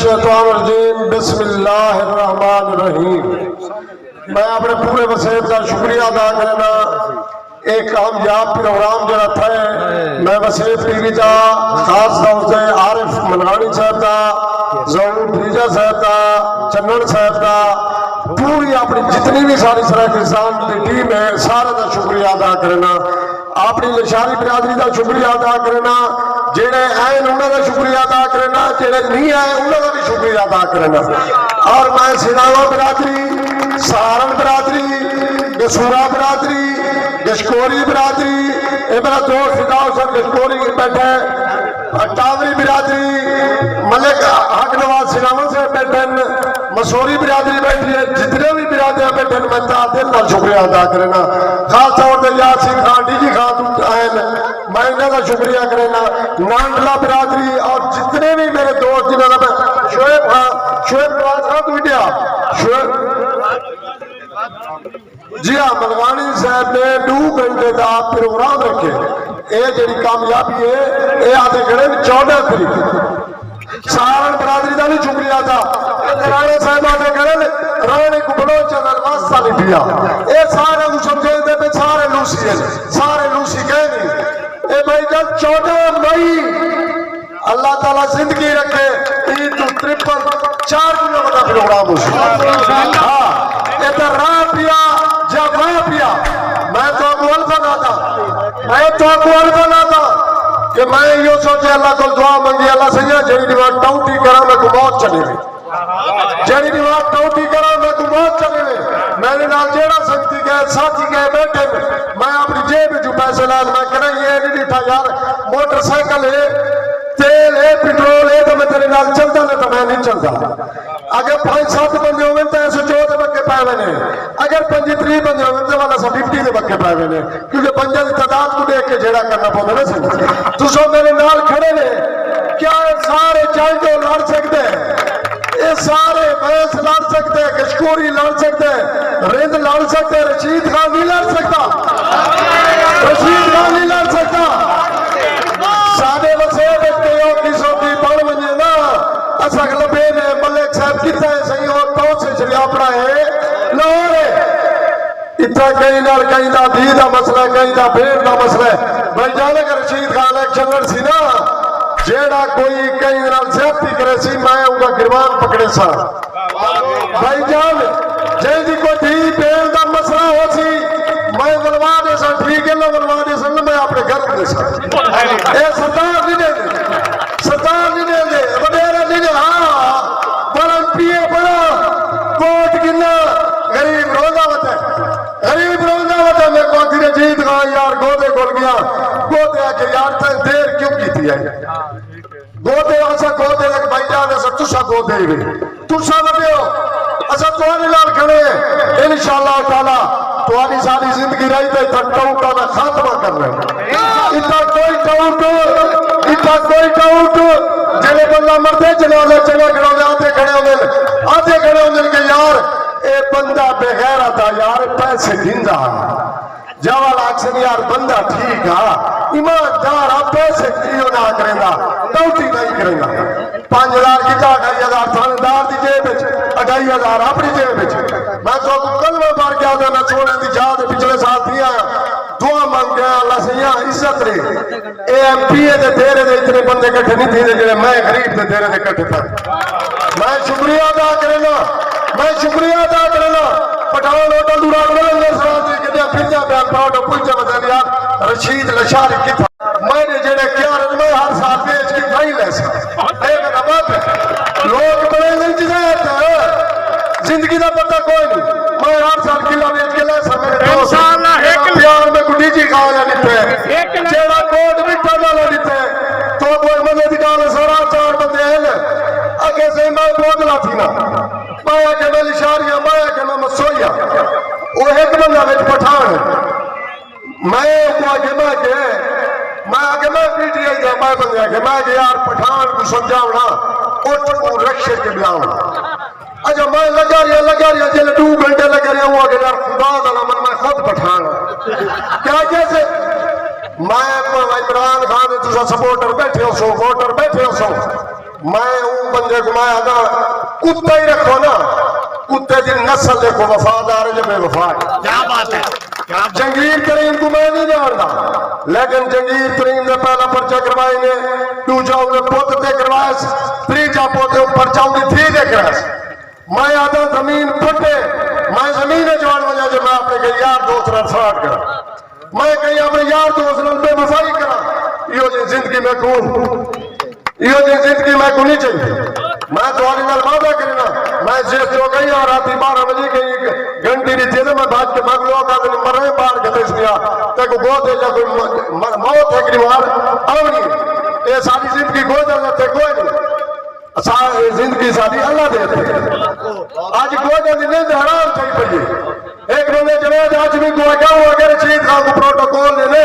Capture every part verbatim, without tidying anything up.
الشیطان الرجیم، بسم اللہ الرحمن الرحیم۔ میں اپݨے پورے وسیب دا شکریہ ادا کرنا۔ ایک کامیاب پروگرام جڑا تھا ہے، میں وسیب ٹی وی دا، خاص طور تے عارف ملغانی صاحب دا، ظہور بھیجا صاحب دا، چنن صاحب دا، پوری اپݨی جتنی بھی ساری سرائیکستان دی ٹیم ہے، سارے دا شکریہ ادا کرنا۔ اپݨی لشاری برادری دا شکریہ ادا کرنا، جڑے آئے انہاں دا شکریہ ادا کرنا، جڑے نہیں آئے انہاں دا بھی شکریہ ادا کرنا۔ اور میں سناوا برادری، سہارن برادری، گسورا برادری، گشکوری برادری، اے میرا دوست فدا حسین گشکوری بیٹھا ہے، ٹاوری برادری، ملک حق نواز سناوا سے بیٹھے ہیں، مسوری برادری بیٹھی ہے، جتنے بھی برادریاں بیٹھے ہیں، میں تہاݙے دل نال شکریہ ادا کرنا۔ خاص طور تے یاسین خان، ڈی جی خان توں آئے ہیں، میں انہاں دا شکریہ کرنا۔ نانڈلا برادری اور جتنے بھی میرے دوست جنہاں دا میں، شعیب خان، شعیب نواز خان توں ڈیا، شعیب، جی ہاں، ملغانی صاحب نے ݙو گھنٹے دا پروگرام رکھے۔ اے جڑی کامیابی ہے، اے آتے کھڑے چودہ تاریخ۔ سہارن برادری دا بھی شکریہ تھا۔ اے راݨے صاحب آتے کھڑے، راݨے کو بلوچ دا واسطہ نہیں پیا۔ اے سارے کو سمجھے دے پہ سارے لوسی ہیں، سارے لوسی کہیں نہیں۔ اے بھائی جان، چودہ مئی اللہ تعالیٰ زندگی رکھے، عید توں ترپن چار دنیا بڑا پروگرام ہو سی۔ ہاں، اے تے راہ پیا یا واہ پیا، میں تو کو الفا نہ تھا، میں تو کو الفا نہ تھا کہ میں یہ سوچے اللہ کو دعا منگی، اللہ سیاں جڑی دیوار ٹاؤٹی کرا میں کو موت چلے گئی۔ جڑی دیوار ٹوٹی کرا میں کو موت چلے وے۔ میرے نال جیڑا سنگتی گئے، ساتھی گئے بیٹھے نے، میں اپݨی جیب وچوں پیسے لین، میں کہیں یہ نہیں ڈٹھا یار، موٹر سائیکل ہے، تیل ہے، پٹرول ہے، تو میں تیرے نال چلدا نہ تو میں نہیں چلدا۔ اگر پنج ست بندے ہوون تو ایسے چو دے بکے پائے ہوئے نے، اگر پنجی تری بندے ہوون تو والا سا ففٹی دے بکے پائے ہوئے نے۔ کیونکہ بندے دی تعداد کو دیکھ کے جھیڑا کرنا پوندا نا سنگت۔ تساں میرے نال کھڑے نے، کیا اے سارے جائیدو لڑ سکدے؟ اے سارے ویس لڑ سکدے، کشکوری لڑ سکدے، رند لڑ سکدے، رشید خان نہیں لڑ سکدا؟ رشید خان نہیں لڑ سکدا؟ ساݙے وسیب وچ کوئی او قسم دی بݨ ونڄے نا، اساں لبھے نے ملک صاحب کتھے ہے؟ صحیح ہو تو سے شری اپݨا ہے، لاہور ہے۔ اتھاں کہیں نال کہیں دا دھی دا مسئلہ ہے، کہیں دا بھیݨ دا مسئلہ ہے۔ بھائی جان، اگر رشید خان ایکشن لڑسی نا، جیڑا کوئی کہیں نال زیادتی کرے سی، میں اوندا گریبان پکڑے ساں۔ بھائی جان، جیں دی کوئی دھی بھیݨ دا مسئلہ ہو سی، میں ولوا ݙے ساں، ٹھیک ہے نا، ولوا ݙے ساں، میں اپݨے گھر ݙے ساں۔ اے سردار نہیں ݙیندے، سردار نہیں ݙیندے، وݙیرے نہیں ݙیندے۔ ہاں، بڑا پیے بڑا، کوٹ گھنا، غریب روندا وتے۔ غریب روندا ودا، میکوں آکھدی رشید خان یار گودے گل ڳیا۔ گودے آکھے یار تیں دیر کیوں کیتی ہے؟ گودے اساں گودے لڳ بھائی جان، اساں تساں گودے ہی وے۔ تساں وݙے ہو، اساں تہاݙے نال کھڑے ہیں۔ انشاءاللہ تعالیٰ تہاݙی ساری زندگی رہی تے اتھاں ٹاؤٹاں دا خاتمہ کرنا ہے۔ اتھاں کوئی ٹاؤٹ، اتھاں کوئی ٹاؤٹ، جیڑھے بندہ مردے جنازہ چنگا کھڑا ہوندے، آدھے کھڑے ہوندے، آدھے کھڑے ہوندے کہ یار اے بندہ بے غیرت آ یار، پیسے گھندا ہا۔ جاوال آکھسن یار بندہ ٹھیک ہا، ایماندار ہا، پیسے کیوں نہ کریندا، ٹوٹی نہیں کریندا۔ پنج ہزار کیتا، اڈھائی ہزار تھاݨیدار دی جیب وچ، اڈھائی ہزار اپݨی جیب وچ۔ میں تہاکوں کلمہ پڑھ کے آہداں، میں سوہݨے دی جاہ تے پچھلے سال تھی آیا، دعا منگ کے آیا، اللہ سئیاں عزت ݙے۔ اے ایم پی اے دے دیرے دے اتنے بندے کٹھے نہیں تھیندے جڑے میں غریب دے دیرے دے کٹھے تھے۔ میں شکریہ ادا کرنا، میں شکریہ ادا کرنا۔ پٹھان ہوٹل دوران ملن دے سوال دی گڈیا پھردا پیا، پراڈو پوچھا وزیر یار رشید لشاری کتھا؟ میں نے جڑے کیا رن میں ہر سال ویچ کے نہیں لے سکتا۔ اے میرا بات ہے۔ لوگ بڑے انتظار تھے۔ زندگی دا پتہ کوئی نہیں۔ میں ہر سال قلعہ ویچ کے لے سکتا۔ میرے دوست، انشاءاللہ، ایک پیار میں کو ڈی جی کھا لے لیتے ہیں۔ ایک جیڑا کوٹ بھی پڑھنا لے لیتے ہیں۔ تو کوئی مدد کا سارا چار بندے ہیں۔ اگے سے میں بودلا تھی نا۔ میں آ کے میں لشاریا، میں آ کے میں مسویا۔ وہ ایک بندہ وچ پٹھان ہے۔ میں کو آ کے میں کہ، میں آ کے میں پی ٹی آئی دا، میں بندے آ کے میں کہ یار پٹھان کو سمجھاونا، اٹھ کو رکشے کے بیاونا۔ اچھا، میں لگا رہیا، لگا رہیا، جلے ݙو گھنٹے لگا رہیا، وہ آ کے یار خدا دا نام، میں خود پٹھان ہاں۔ کیا کیسے؟ میں کو عمران خان دے تساں سپورٹر بیٹھے ہو سو، ووٹر بیٹھے ہو سو۔ میں اوں بندے کوں میں آہداں، کتا ہی رکھو نا، کتے دی نسل دیکھو، وفادار ہے یا بے وفا ہے۔ کیا بات ہے، کیا بات۔ جنگیر ترین کوں میں نہیں جاندا، لیکن جنگیر ترین نے پہلا پرچہ کروائے نے، ݙوجھا اوندے پت تے کروائے، تریجھا پت تے پرچہ اوندی دھی تے کروائے۔ میں آہداں زمین پھٹے، میں زمین وچ وڑ ونڄاں جے میں اپݨے کہیں یار دوست نال فراڈ کراں، میں کہیں اپݨے یار دوست نال بے وفائی کراں، ایہو جی زندگی میں کوں، ایہو جی زندگی میں کوں نہیں چاہیے۔ میں تہاݙے نال وعدہ کرینا، میں جس جو کہیں آ راتی بارہ بجے کہیں گھنٹی دی تھی تے میں بھڄ کے بھڳ لوک آہدن مرے باہر گھتے سیا، تیکوں گود یا کوئی م-، م-، موت ہکڑی وار آوݨی ہے۔ اے ساری زندگی گود تے کوئی نہیں۔ اساں اے زندگی ساݙی اللہ دے ہتھ ہے۔ اڄ گوݙیاں دی نند حرام تھئی پئی ہے۔ ہک بندے جنید ہاشمی کوں آکھیا، اوں آکھیا رشید خان کوں پروٹوکول ݙینے،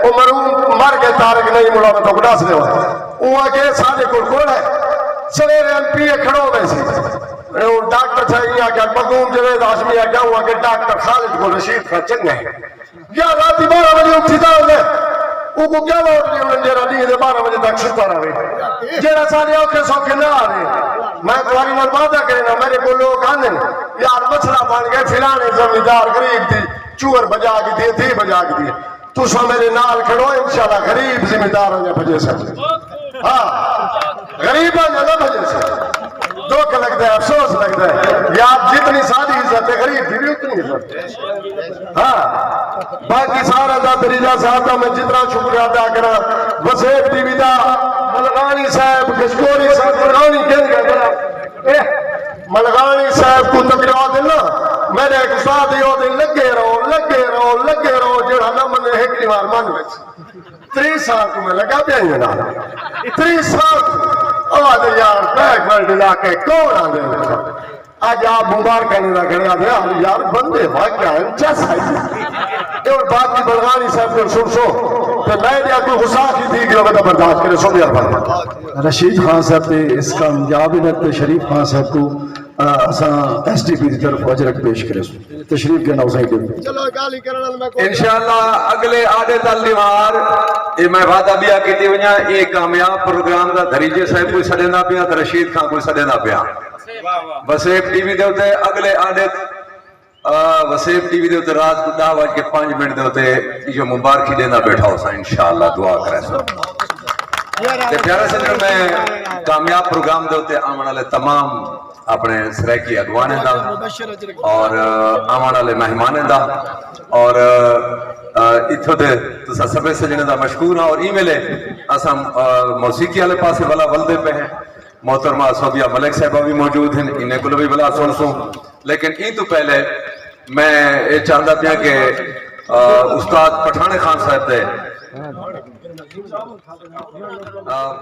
او مرحوم مر ڳئے، طارق نہیں مڑا، میں تہاکوں ݙس ݙیواں۔ اوں آکھیا ساݙے کول کون ہے، سویرے ایم پی اے کھڑو ویسی۔ اے او ڈاکٹر صاحب ایں آکھیا، مخدوم جنید ہاشمی آکھیا، اوں آکھیا ڈاکٹر خالد کوں رشید خان چنڳا ہے۔ یا راتی بارہ بجے اٹھی دا ہوندے، اوکوں کیا لوٹ ݙیوݨ جیڑھا ݙینہہ دے بارہ بجے تک ستا رہوے، جیڑھا ساݙے اوکھے سوکھے نہ آوے۔ میں تہاݙے نال وعدہ کرینا، میݙے کول لوک آندن، یار مسئلہ بݨ ڳئے، فلاݨے زمیندار غریب دی چوئر بھڄا گھدی ہے، دھی بھڄا گھدی ہے، تساں میݙے نال کھڑو، انشاءاللہ غریب زمینداراں دیاں بھڄیسن۔ ہاں، غریباں دیاں نہ بھڄیسن۔ ݙکھ لڳدا ہے، افسوس لڳدا ہے یار، جتنی ساݙی عزت ہے غریب دی وی اتنی عزت ہے۔ ہاں، باقی سارا دا دریجہ صاحب دا میں جتنا شکریہ ادا کراں، وسیب ٹی وی دا، ملغانی صاحب، گشکوری صاحب، ملغانی کہندے ذرا، اے، ملغانی صاحب کوں تکڑا دے نا، میݙے ہک استاد ہی او دے، لڳے رہو، لڳے رہو، لڳے رہو، جیڑھا نہ منے ہک ݙینہہ من وچ۔ تریہہ سال کوں میں لڳا پیا ہی نال، تریہہ سال کوں۔ آواز یار، بیک ورلڈ علاقے کون آندے؟ اڄ آپ مبارکاں ݙیندا کھڑے آہدے، یار بندے واقعی انچا سائیں۔ تے ہݨ باقی ملغانی صاحب کوں سݨسو، تے میں ݙیہاں کوئی غصہ کی تھی ڳیا، میں تاں برداشت کرے سو یار بھائی۔ رشید خان صاحب تے اس کامیاب انت تے شریف خان صاحب کوں، آ، اساں ایس ڈی پی دی طرف اجرک پیش کریسوں۔ تشریف گھن آؤ سائیں ݙیو۔ چلو، ڳالھ ہی کرݨ والے میں کوئی انشاءاللہ اڳلے آڈے دا لیوار، اے میں وعدہ ٻیا کیتی ونڄاں، اے کامیاب پروگرام دا دھریجے صاحب کوں سݙیندا پیاں تے رشید خان کوں سݙیندا پیاں۔ وسیب ٹی وی دے اتے اڳلے آڈے، آ، وسیب ٹی وی دے اتے رات کوں ݙاہ وڄ کے پنج منٹ دے اتے ایہو مبارکی ݙیندا ٻیٹھا ہوساں، انشاءاللہ دعا کریساں۔ تے پیارے سنگت، میں کامیاب پروگرام دے اتے آوݨ والے تمام اپݨے سرائیکی اڳواݨیں دا اور، آ، آوݨ والے مہمانیں دا اور، آ، اتھوں دے تساں سبھے سڄݨیں دا مشکور ہاں۔ اور ایں ویلے اساں، آ، موسیقی والے پاسے ولا ولدے پئے ہیں۔ محترمہ صوبیہ ملک صاحبہ وی موجود ہن، انہیں کولوں وی ولا سݨسوں۔ لیکن ایں توں پہلے میں اے چاہندا پیاں کہ، آ، استاد پٹھاݨے خان صاحب دے، آ،